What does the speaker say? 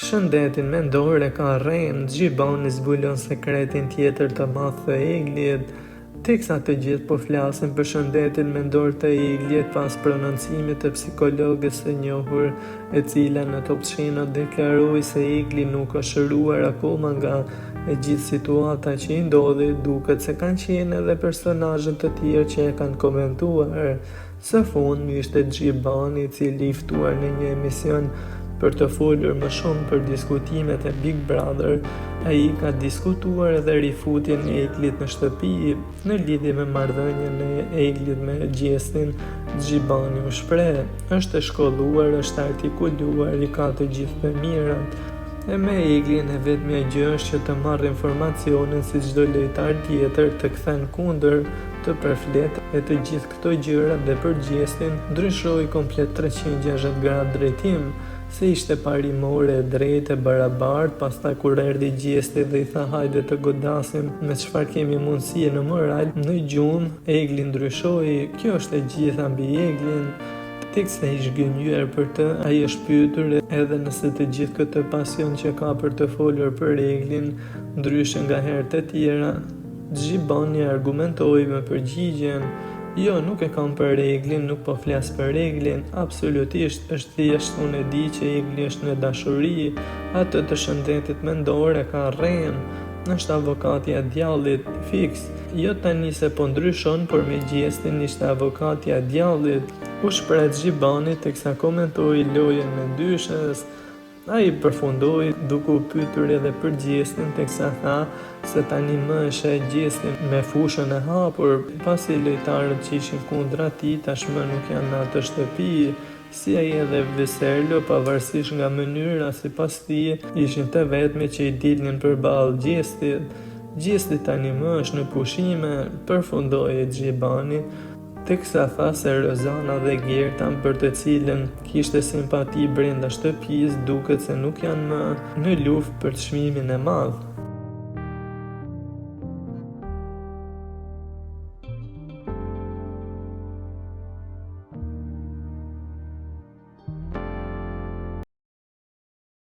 Shëndetin mendor e ka rrenë, Xhibani zbulon sekretin tjetër të madh të Eglit. Teksa të gjithë po flasin për shëndetin mendor të Eglit pas prononcimit të psikologes së njohur, e cila në Top Channel deklaroi se Egli nuk është shëruar akoma nga e gjithë situata që i ndodhi, duket se kanë qenë edhe personazhe të tjerë që e kanë komentuar. Së fundmi ishte Xhibani i cili i ftuar në një emision për të folur më shumë për diskutimet e Big Brother, ai ka diskutuar edhe rifutjen e Eglit në shtëpi, në lidhje me marrëdhënien e Eglit me Gjestin, Xhibani u shpreh, është e shkolluar, është e artikuluar, i ka të gjithë të mirat. E me Eglin e vetmja gjë është që të marrë informacionin si çdo lojtar tjetër, të kthen kundër, të përflet e të gjithë këto gjërat dhe për Gjestin ndryshoi komplet 360 gradë drejtim, se ishte parimore e drejtë e barabartë, pastaj kur erdhi Gjesti dhe i tha hajde të godasim me çfarë kemi mundësi e në moral, në gjumë, Egli ndryshoi, kjo është e gjitha mbi Eglin. Teksa i zhgënjyer për të, ai është pyetur edhe nëse të gjithë këtë pasion që ka për të folur për Eglin, ndryshe nga herët e tjera, Xhibani argumentoi me përgjigjen, Jo, nuk e kam për Eglin, nuk po flas për Eglin, absolutisht, është thjesht unë e di që Egli është në dashuri, atë të shëndetit mendor e ka rrenë, është avokatja e djallit, fiks, jo tani se po ndryshon, por me Gjestin ishte avokatja e djallit, u shpreh Xhibani teksa komentoi lojën e dyshes. Ai përfundoi duke u pyetur edhe për Gjestin teksa tha se tani më e sheh Gjestin me fushën e hapur, pasi lojtarët që ishin kundra tij tashmë nuk janë në atë shtëpi, si ai edhe Veserlo pavarësisht nga mënyra sipas tij ishin të vetmit që i dilnin përballë Gjestit. Gjesti tani më është në pushime, përfundoi Xhibani. Teksa tha se Rozana dhe Gerta për të cilën kishte simpati brenda shtëpisë duket se nuk janë më në luftë për çmimin e madh.